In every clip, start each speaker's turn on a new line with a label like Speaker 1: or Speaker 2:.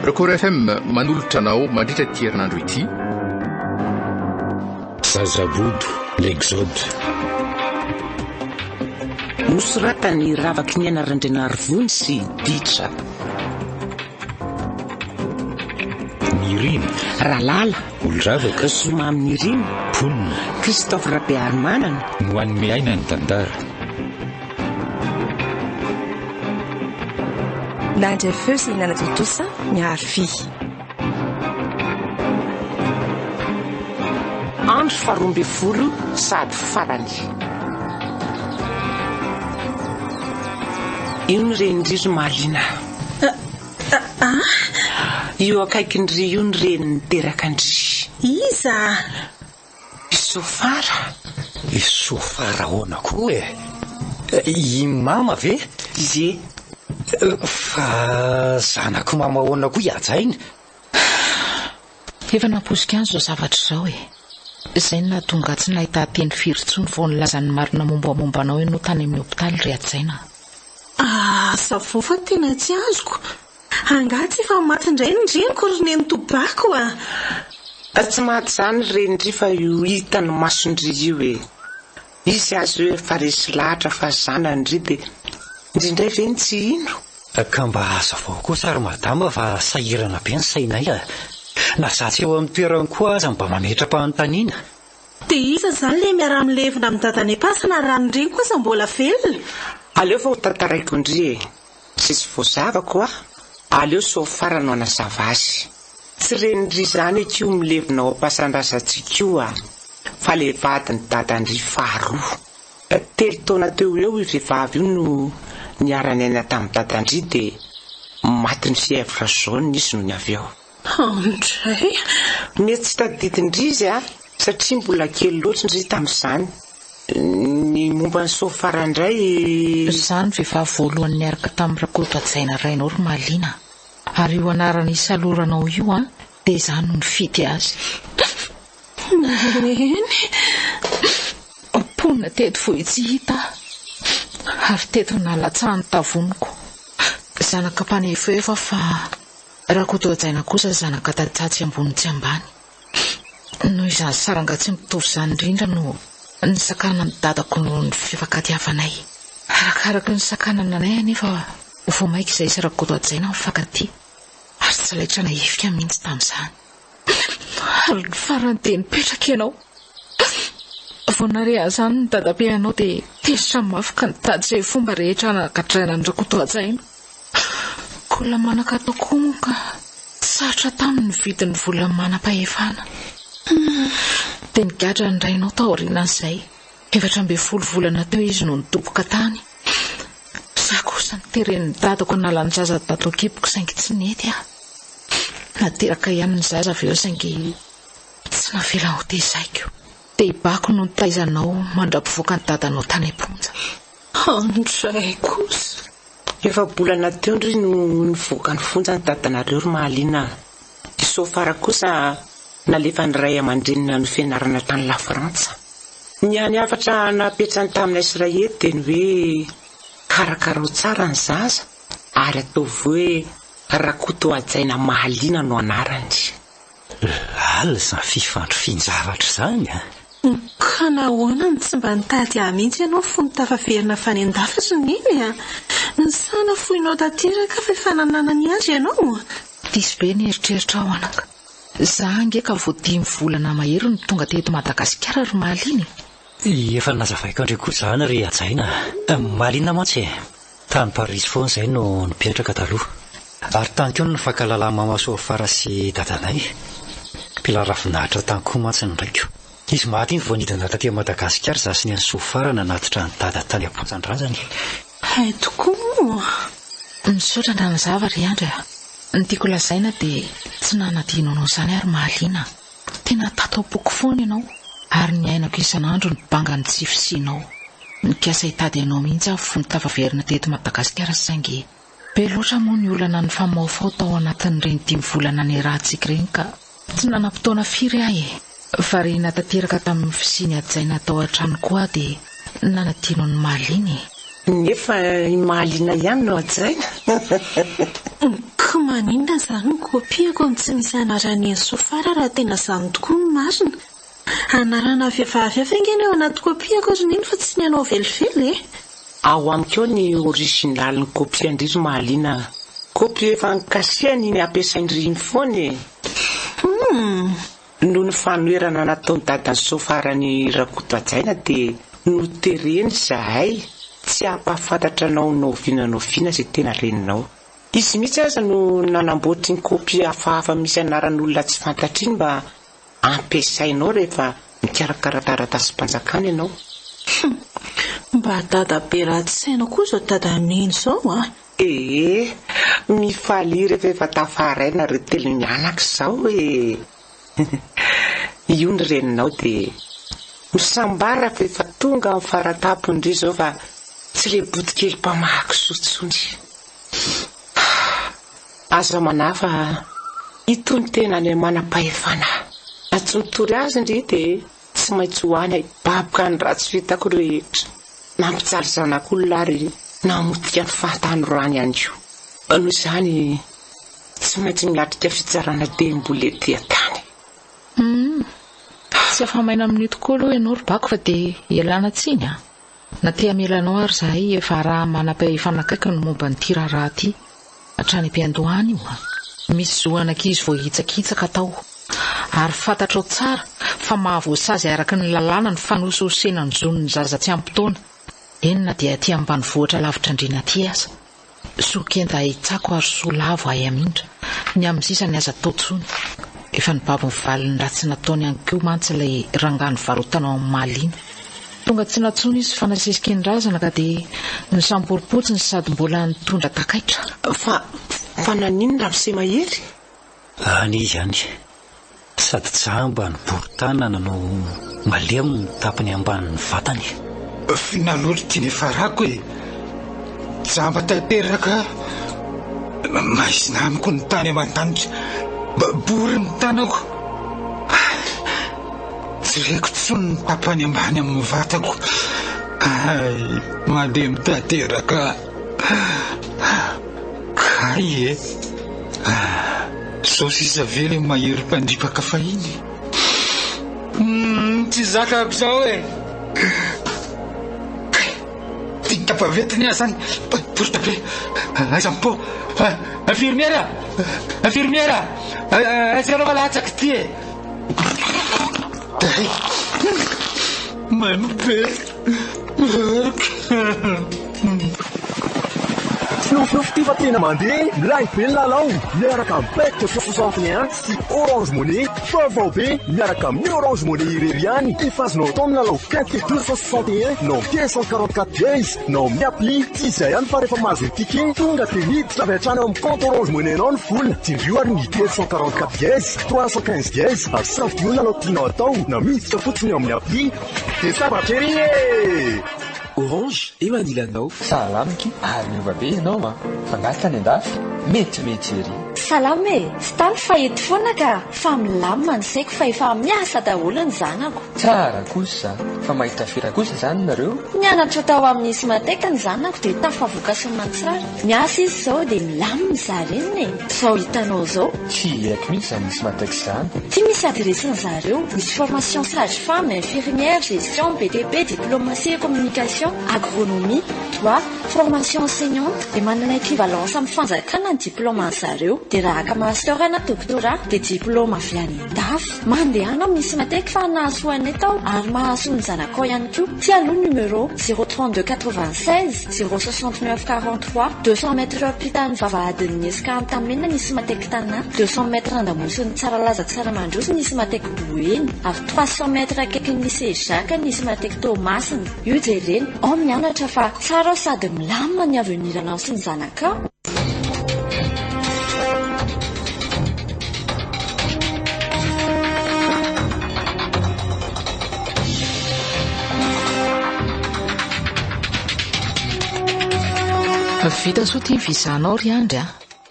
Speaker 1: Record FM manolotra anao mandritra ity herinandro ity.
Speaker 2: Zazabodo, l'exode.
Speaker 3: Nosoratan'i Ravakiniaina Randrianarivony sy Ditra.
Speaker 2: Nirina.
Speaker 3: Ralala.
Speaker 2: Olondravaka.
Speaker 3: Zoma Nirina.
Speaker 2: Mponina.
Speaker 3: Christophe Rabearimanana.
Speaker 2: No hanome aina ny tantara.
Speaker 4: Nandray feo sy nanatontosa ny Arfi.
Speaker 3: Andro faharoa ambinifolo sady farany. Io ny renin-dry ry Mahaliana. Io akaikin-dry io ny reny niteraka an-dry.
Speaker 4: Iza?
Speaker 3: I Sofara.
Speaker 5: I Sofara ahoana koa e? I Mama ve?
Speaker 3: Ie.
Speaker 5: Fa zanak'i Mama ahoana koa i Hajaina?
Speaker 6: Efa nampoiziko ihany izao zavatra izao e. Izay no nahatonga ahy tsy nahita teny firy intsony vao nilaza ny marina mombamomba anao ianao tany amin'ny hopitaly ry Hajaina a.
Speaker 4: Asa vao fa tena tsy azoko. Angaha tsy efa maty indray ny reniko ry nenitobako a!
Speaker 3: Tsy maty izany ry renin-dry fa io hitan'ny mason-dry io e! Izy aza io efa resy lahatra fa zanany ry dia ndry indray ve no tsy hino?
Speaker 5: Ka mba hazavao kosa ry madama fa sahirana be ny sainay a! Na za tsy eo amin'ny toerany koa aza mba mametra-panontaniana.
Speaker 4: Dia iza izany ilay miara-milevina amin'i dadanay am-pasana raha ny reniko aza mbola velona?
Speaker 3: Aleo fa ho tantaraiko ndry e! Izay tsy voazavako hoa, aleo sôfara no hanazava azy. Tsy renin-dry izany akia io milevina ao am-pasan-drazantsika io a! Fa ilay vadin'i dadan-dry faharoa. Telo taona teo ho eo io vehivavy io no niara-niaina tamin'i dadan-dry dia matin'ny fièvre jaune izy nony avy eo.
Speaker 4: Andray!
Speaker 3: Mety tsy tadidin-dry izy a, satria mbola kely loatra ndry tamin'izany. Ny momba an'i Sofara indray.
Speaker 6: Izaho no vehivavy voalohany niaraka tamin'i Rakotohajaina rainao ry Mahaliana a! Ary io anarana isaloranao io an, dia izaho no nifidy azy.
Speaker 4: Neny!
Speaker 6: Mponina teto Vohitsihita aho, ary teto no nahalatsahan'ny tavoniko. Zanaka mpanefoefo aho fa Rakotohajaina kosa zanaka tantsaha tsy ambony tsy ambany. Noho izany saranga tsy mitovy izany indrindra no nisakanan'ny dadako noho ny fifankatiavanay. Arakaraky ny nisakanana anay anefa vao mainka izahay sy Rakotohajaina nifankatia ary tsy laitra nahifika mihitsy tamin'izany. Ary ny farany dia nipetraka ianao. Vao nahare an'izany ny dadabe anao dia tezitra mafy ka nitady izay fomba rehetra hanagadrana an'i Rakotohajaina. Olona manan-katao koa moa ka sarotra taminy ny vidin'ny vola manam-pahefana. Dia nigadra ny rainao taorianan'izay. 14 volana teo izy no nidoboka tany. Izaho kosa noteren'ny dadako hanala ny zaza tato an-kiboko saingy tsy nety aho. Nateraka ihany ny zaza avy eo saingy tsy navela ho tezaiko. Dia i Bako no nitaiza anao mandra-pivoakan'ny dadanao tany am-ponja.
Speaker 4: Andray kosa.
Speaker 3: Efa-bolana teo ndry no nivoaka ny fonja ny dadanareo ry Mahaliana a! I Sofara kosa nalefan'ny ray aman-dreniny nanohy fianarana tany Lafrantsa. Ny hany hafatra napetrany taminay sy Rahely dia ny hoe karakarao tsara ny zaza ary ataovy hoe Rakotohajaina Mahaliana no anarany.
Speaker 5: Lalina izany fifandrifian-javatra izany a!
Speaker 4: Ka nahoana no tsy mba nitady ahy mihitsy ianao fony tafaverina avy any an-dafy ry Neny a? Sa nafoinao tanteraka fa efa nananany andry ianao?
Speaker 6: Diso be ny eritreritrao anaka. Za ange ka vao dimy volana mahery no tonga teto Madagasikara ry Mahaliana
Speaker 5: e! Efa nazavaiko andry koa izany ry Hajaina a! Mahaliana mantsy e! Tany Parisy foana izay no nipetraka taloha. Ary tany koa no nifankahalalan'i Mama Soafara sy dadanay. Mpila ravinahitra tany koa mantsy ny raiko. Izy maty iny vao nidina taty Madagasikara izaho sy Neny Soafara nanatitra an'i Dada tany am-ponjan-drazany.
Speaker 4: Hay tokoa moa!
Speaker 6: Misaotra nanazava ry Andry a! Ny tiako lazaina dia tsy nanadino anao izany aho ry Mahaliana a! Tena tato am-poko foana ianao ary niainako isan'andro ny banga ny tsy fisianao. Nikasa hitady anao mihitsy aho fony tafaverina teto Madagasikara saingy be loatra moa ny olana nifamaofao tao anatin'ireny dimy volana niarahantsika ireny ka tsy nanam-potoana firy aho e! Variana tanteraka tamin'ny fisian'i Hajaina tao an-trano koa aho dia nanadino an'i Mahaliana e!
Speaker 3: Nefa i Mahaliana ihany no hajaina.
Speaker 4: Ka maninona izany ny kopiako no tsy misy anaran'i Neny Sofara raha tena izany tokoa no marina? Anarana vehivavy hafa ange ny ao anaty kopiako ry Neny fa tsy ny anao velively e!
Speaker 3: Ao amiko ao ny originalin'ny kopian-dry ry Mahaliana a! Kopia efa nikasihana iny ampiasain-dry iny foana e!
Speaker 4: Humm!
Speaker 3: Noho ny fanoherana nataon'i dadan'i Sofara an'i Rakotohajaina dia notereny izahay tsy hampahafantatra anao na oviana na oviana izay tena reninao. Izy mihitsy aza no nanamboatra iny kopia hafahafa misy anaran'olona tsy fantatra iny mba ampiasainao rehefa mikarakara taratasim-panjakana ianao.
Speaker 4: Hum! Mba dadabe ratsy saina koa izao dadan'i Neny izao an!
Speaker 3: Ee, mifalia rehefa efa tafaray nareo telo mianaka izao e! Io ny reninao dia misambara fa efa tonga amin'ny faratampony ndry izao fa tsy le botokely mpamaha kisoa intsony. Aza manahy fa itony tena any manam-pahefana. Na tsy mitory azy ndry dia tsy maintsy ho any hibaboka ny ratsy vitako rehetra. Nampijaly zanak'olona ary namotika ny fahatanorany ihany koa. Noho izany, tsy maintsy miatrika fitsarana dieny mbola ety an-tany.
Speaker 6: Humm. Tsy afa-maina amin'io tokoa aloha ianao ry Bako fa dia ialana tsiny a! Na te hamela anao ary izahay efa araha-manam-pahefana akaiky ny momba an'ity raharaha ity. Hatrany am-piandohana io a! Misy zo an'ankizy voahitsakitsaka tao. Ary fantatrao tsara fa mahavoasazy araka ny lalàna ny fanosihosena ny zon'ny zaza tsy ampy taona, eny na dia aty ambanivohitra lavitr'andriana aty aza. Soa kenda hay tsako ary soa lavo hay hamindra. Ny amin'ny sisa ny aza atao intsony. Efa nibaby ny valin'ny ratsy nataony ihany koa mantsy ilay rangahy nivarotanao an'i Mahaliana. Tonga tsy nantsoina izy fa nasesiky ny razana ka dia nisamborim-potsiny sady mbola nitondra takaitra.
Speaker 3: Fa, fa naninona ramose Mahery?
Speaker 5: Any izy any. Sady jamba no bory tanana no malemy ny tapany ambanin'ny vatany.
Speaker 7: Finaloly ty niafarako e! Jamba tanteraka maizina amiko ny tany aman-danitra. Bory ny tanako. Tsy reko intsony ny tapany ambany amin'ny vatako. Hay, malemy tanteraka. Kay e! Zao sisa ve le mahery mpandripaka fahiny? Humm, tsy zakako zao e! Kay, ty tapa-ventiny aho zany, porte be, aiza ny pot? Infirmière! Infirmière! Aiza ianao fa latsaka ity e! Day! Maimbo be!
Speaker 8: Tsy nofinofy ity fa tena mandeha, milay be ny lalao miaraka amin'ny Bet 261 sy Orange Money. Vaovao be miaraka amin'ny Orange Money irery ihany. Efa azonao atao ny lalao Quinté 261 na 244 Days na ao amin'ny appli. Tsy izay ihany fa rehefa mahazo ny ticket, tonga dia miditra avy hatrany ao amin'ny compte Orange Money-nao ny vola. Tsindrio ary ny 244 Days, 315 Days ary safidio ny lalao tianao atao na miditra fotsiny ao amin'ny appli. Dia sambatra ery e!
Speaker 9: Orange, eo anilanao. Sahala amiko ary miova be ianao an! Fa ngahy tany andafy? Metimety ery.
Speaker 10: Salama e! Tsy tany fa eto foana ka! Fa milamina ny saiko fa efa miasa daholo ny zanako.
Speaker 9: Tsara kosa fa mahita fera kosa izany nareo?
Speaker 10: Nianatra tao amin'ny Smatec ny zanako dia tafavoaka soamantsara. Miasa izy izao dia milamina izaho reniny e! Izao hitanao izao.
Speaker 9: Tsy haiko mihitsy izany Smatec izany.
Speaker 10: Ty misy adiresin'ny zareo. Misy formation sage femme, infirmière, gestion, BTP, diplomatie et communication, agronomie, droit, formation enseignante. Dia manana equivalence amin'ny fanjakana ny diplôme an'zareo. Dia raha haka master na doctorat dia diplôme avy any andafy. Mandehana amin'ny Smatec fa nahasoa anay tao ary mahasoa ny zanakao ihany koa. Ty aloha numéro 032 96 069 43, 200 mètres ampitan'ny vavahadin'ny Esca Antamina ny Smatec Tana, 200 mètres andamosin'ny Tsaralaza Tsaramandroso ny Smatec Boeny ary 300 mètres akaikin'ny Lycée Jacques ny Smatec Toamasina. Io jerena, ao mianatra fa tsara ao sady milamina ny avenir-nao sy ny zanakao.
Speaker 6: Vita soa ity visa-nao ry Andry a!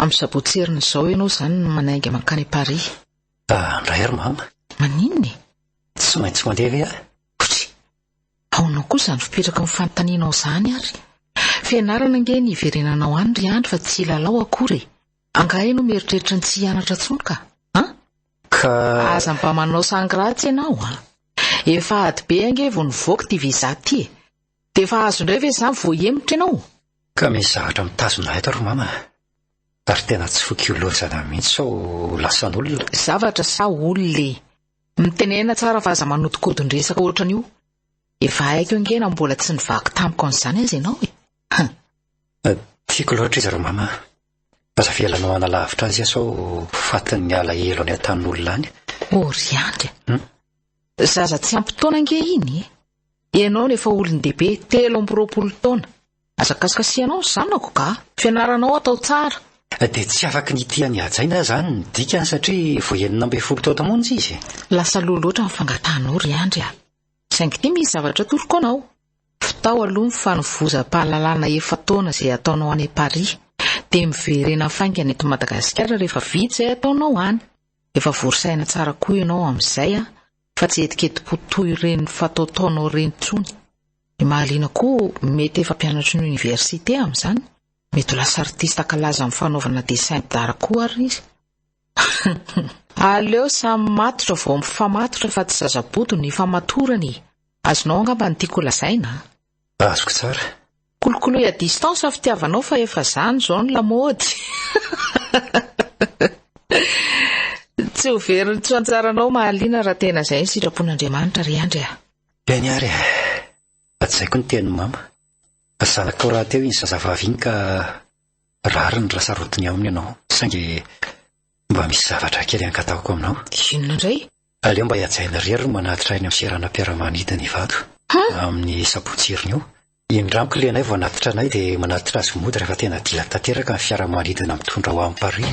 Speaker 6: Amin'ny sabotsy heriny izao ianao izany no manainga mankany Paris.
Speaker 5: Andray ary mama.
Speaker 6: Maninona e?
Speaker 5: Tsy maintsy mandeha ve aho?
Speaker 6: Otry! Ahoana koa izany fipetraky ny fanontanianao izany ary? Fianarana ange ny hiverenanao any ry Andry fa tsy hilalao akory e! Angaha ianao mieritreritra ny tsy hianatra intsony ka? An?
Speaker 5: Ka.
Speaker 6: Aza mba manao sangy ratsy ianao an! Efa ady be ange vao nivoaka ity visa ity e! Dia efa azo indray ve izany vao hihemotra ianao?
Speaker 5: Ka misy zavatra mitazona ahy eto ry mama a! Ary tena tsy foiko lozana mihitsy sao ho lasan'olona.
Speaker 6: Zavatra sa olona e? Mitenena tsara fa aza manodinkodin-dresaka ohatran'io. Efa haiko ange na mbola tsy nivaky tamiko an'izany aza ianao e! Hum.
Speaker 5: Tiako loatra izy ry mama a! Aza avelanao hanalavitra azy aho sao ho fatin'ny alahelo any an-tanin'olona any.
Speaker 6: Oh ry Andry a! Zaza tsy ampy taona ange iny e! Ianao no efa olon-dehibe, 23 taona. Aza kasikasihanao ny zanako ka! Fianaranao atao tsara.
Speaker 5: Dia tsy afaky ny hitia an'i Hajaina izany ny dikany satria vao 16 taona monja izy e!
Speaker 6: Lasa aloha loatra ny fangatahanao ry Andry a! Saingy ity misy zavatra atoroko anao. Vitao aloha ny fanovozam-pahalalana efa-taona izay ataonao any Paris. Dia miverena faingana eto Madagasikara rehefa vita izay ataonao any. Efa vory saina tsara koa ianao amin'izay an, fa tsy hetiketim-po toy ireny fataotaonao ireny intsony. Ny mahaliana koa, mety efa mpianatry ny oniversite amin'izany. Mety ho lasa artista kalaza amin'ny fanaovana dessin d'art koa ary izy. Aleo samy matotra vao mifamatotra fa tsy zazabodo ny ifamatorana e! Azonao angamba ny tiako holazaina a!
Speaker 5: Azoko tsara.
Speaker 6: Kolokoloy à distance fitiavanao fa efa zany zao ny lamaody. Tsy ho very ny tsy anjaranao mahaliana raha tena izay ny sitrapon'Andriamanitra ry Andry a!
Speaker 5: Eny ary e! Hajaiko ny tenin'i mama. Zanakao rahateo iny zazavavy iny ka rariny raha sarotiny aminy ianao. Saingy mba misy zavatra kely angatahiko aminao.
Speaker 6: Inona indray?
Speaker 5: Aleo mba hihajaina irery no manatitra eny amin'ny seranam-piaramanidina Ivato amin'ny sabotsy heriny io. Indramiko le anay vao hanatitra anay dia manatitra azy mody rehefa tena dila tanteraka ny fiaramanidina mitondra ho any Paris.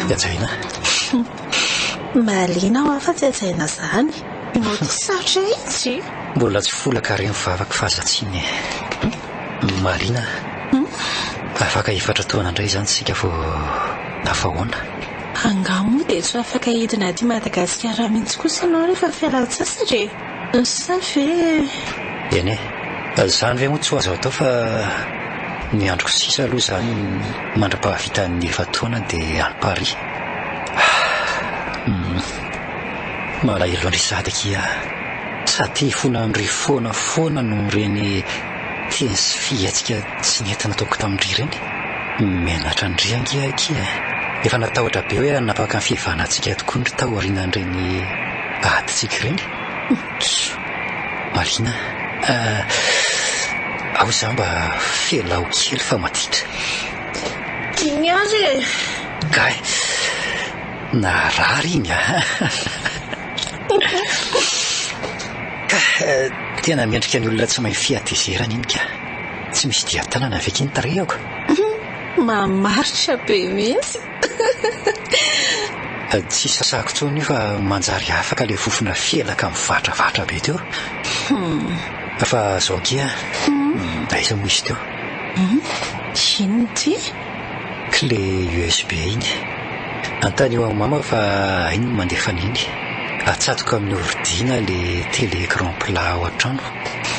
Speaker 5: Hajaina.
Speaker 4: Mahaliana aho fa tsy hajaina izany. Ianao ity sarotra mihitsy e!
Speaker 5: Mbola tsy folaka re ny vavako fa aza tsiny e! Marina Afaka efatra taona indray izany isika vao tafahoana.
Speaker 4: Angaha moa dia tsy ho afaka hidina aty Madagasikara mihitsy kosa ianao rehefa fialan-tsasatra e? Sa ve.
Speaker 5: Eny e! Izany ve moa tsy ho azo atao fa ny androko sisa aloha izany mandra-pahavitan'ny efa-taona dia any Paris. Malahelo an-dry sady akia a! Sady hifona amin-dry foana foana noho ireny teny sy fihetsika tsy nety nataoko tamin-dry ireny. Menatra an-dry ange akia e! Efa natahotra be hoe hanapaka ny fihavanantsika tokoa ndry taorianan'ireny adintsika ireny. Marina a! Ao izaho mba felao kely fa maditra.
Speaker 4: Dimy ary e!
Speaker 5: Kay! Naharary iny a! Ka tena mendrika ny olona tsy mahay fihatezerana iny ka! Tsy misy dian-tanana ve ky ny tarehiko?
Speaker 4: Mamaritra be mihitsy!
Speaker 5: Tsy sasako intsony io fa manjary afaka ilay fofona felaka mivatravatra be teo. Fa zao akia, aiza moa izy teo?
Speaker 4: Inona ity?
Speaker 5: Clé USB iny. Antanio amin'i mama fa hainy ny mandefa an'iny. Atsatoka amin'ny ordi na le télé écran plat ao an-trano.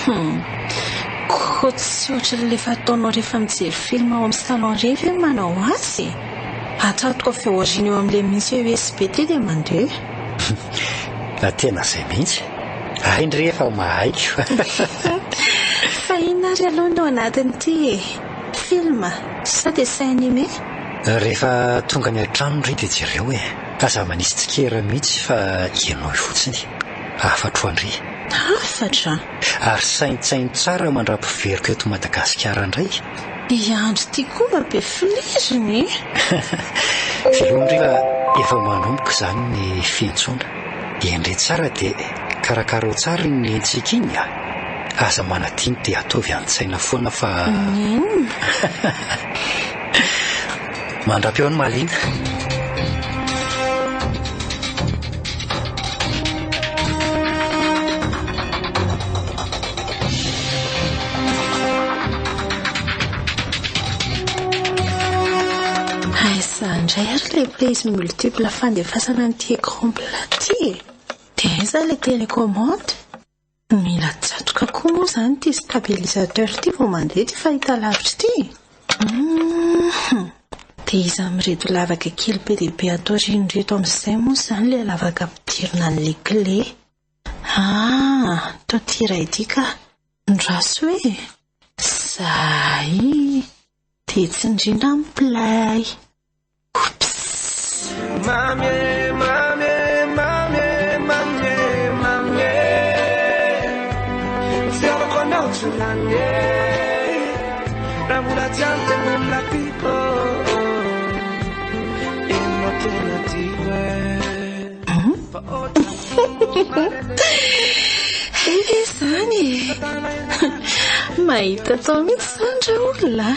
Speaker 4: Hum. Koa tsy ohatran'ilay fataonao rehefa mijery film ao amin'ny salon ireny ve ny manao azy e? Atsatoka avy ao aoriana eo amin'ilay misy USB ity dia mandeha.
Speaker 5: Tena izay mihitsy. Hay ndry efa mahay ko.
Speaker 4: Fa inona ary aloha no ao anatin'ity e? Film sa dessin animé?
Speaker 5: Rehefa tonga any an-trano ndry dia jereo e! Aza manisy tsikera mihitsy fa henoy fotsiny. Hafatro an-dry.
Speaker 4: Hafatra?
Speaker 5: Ary saintsaino tsara mandra-piveriko eto Madagasikara indray.
Speaker 4: I Andry ity koa mba be filiriny e!
Speaker 5: Veloma ndry fa efa manomboka izany ny fiantsoana. Hendre tsara dia Karakarao tsara iny nentsika iny a! Aza manadino dia ataovy an-tsaina foana fa.
Speaker 4: Inona?
Speaker 5: Mandra-peo ny mahaliana.
Speaker 4: Aiza. indray ary ilay prise multiple fandefasana an'ity écran plat ity e? Dia aiza ilay télécommande? Mila tsatoka koa moa izany ity stabilisateur ity vao mandeha ity fahitalavitra ity e! Hum! Dia iza amin'ireto lavaka kely be dia be ato aoriana ireto amin'izay moa izany ilay lavaka ampidirina an'ilay clé? Ah! Toa ity iray ity ka! Andraso e! Zay! Dia tsindrina ny play. Oups!
Speaker 11: Mamy e, mamy e, mamy e, mamy e, mamy e. Fitiavako anao tsy lany e. Raha mbola tsy ampy dia mbola tiako. Ianao tena tiako e. Fa
Speaker 4: Hay ve izany e! Mahita atao mihitsy izany ra olona a!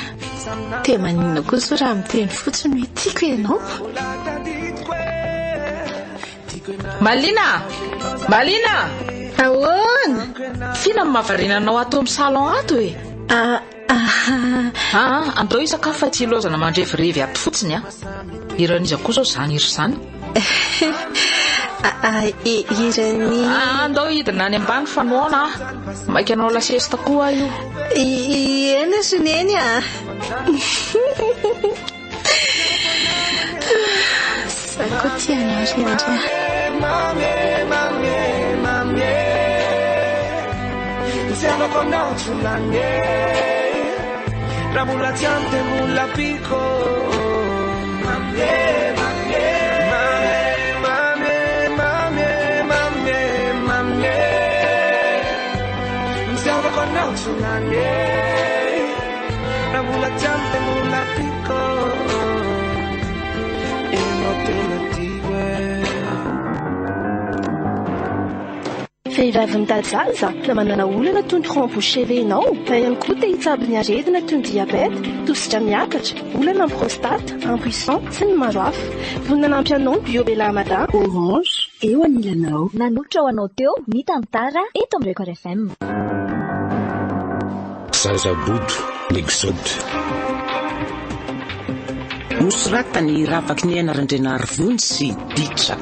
Speaker 4: Dia maninona kosa raha miteny fotsiny hoe tiako ianao?
Speaker 6: Malina! Malina!
Speaker 4: Ahoana?
Speaker 6: F'inona no mahavariana anao ato amin'ny salon ato e?
Speaker 4: Ah, ah.
Speaker 6: Ah, andao hisakafo fa tsy ilaozana mandrevirevy ato fotsiny a. Hiran'iza koa izao izany hira izany?
Speaker 4: Hiran'ny...
Speaker 6: Ah, andao hidina any ambany fa noana aho. Maika hanao la sieste koa aho io.
Speaker 4: Eny ry Neny a. Za koa tia anao ry Andry a.
Speaker 11: Mamy e, mamy e, mamy e. Fitiavako anao tsy lany e. Raha mbola tsy ampy dia mbola ampiako. Mamy e, mamy e, mamy e, mamy e, mamy e, mamy e. Fitiavako anao tsy lany e. Raha mbola tsy ampy dia mbola ampiako. Ianao tena tiako e.
Speaker 10: Vehivavy mitady zaza na manana olana toy ny rond bouché ve ianao? Na ihany koa te hitsabo ny aretina toy ny diabète, tosidra miakatra, olana amin'ny prostate, impuissant, sy ny maro hafa. Vonona hanampy anao ny Biobella Mada.
Speaker 12: Orange, eo anilanao.
Speaker 10: Nanolotra ho anao teo ny tantara eto amin'ny Record FM.
Speaker 2: Zazabodo, L'Exode.
Speaker 3: Nosoratan'i Ravakiniaina Randrianarivony sy Ditra.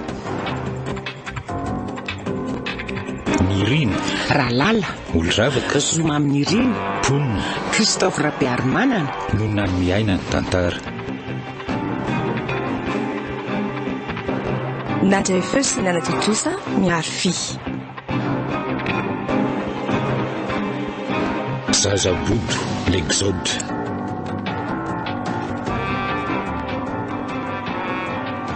Speaker 2: Nirina.
Speaker 3: Ralala.
Speaker 2: Olon-dravaka.
Speaker 3: Zoma Nirina.
Speaker 2: Mponina.
Speaker 3: Christophe Rabearimanana.
Speaker 2: No nanome aina ny tantara.
Speaker 13: Nandray feo sy nanatontosa Mihary Fy.
Speaker 2: Zazabodo, L'Exode.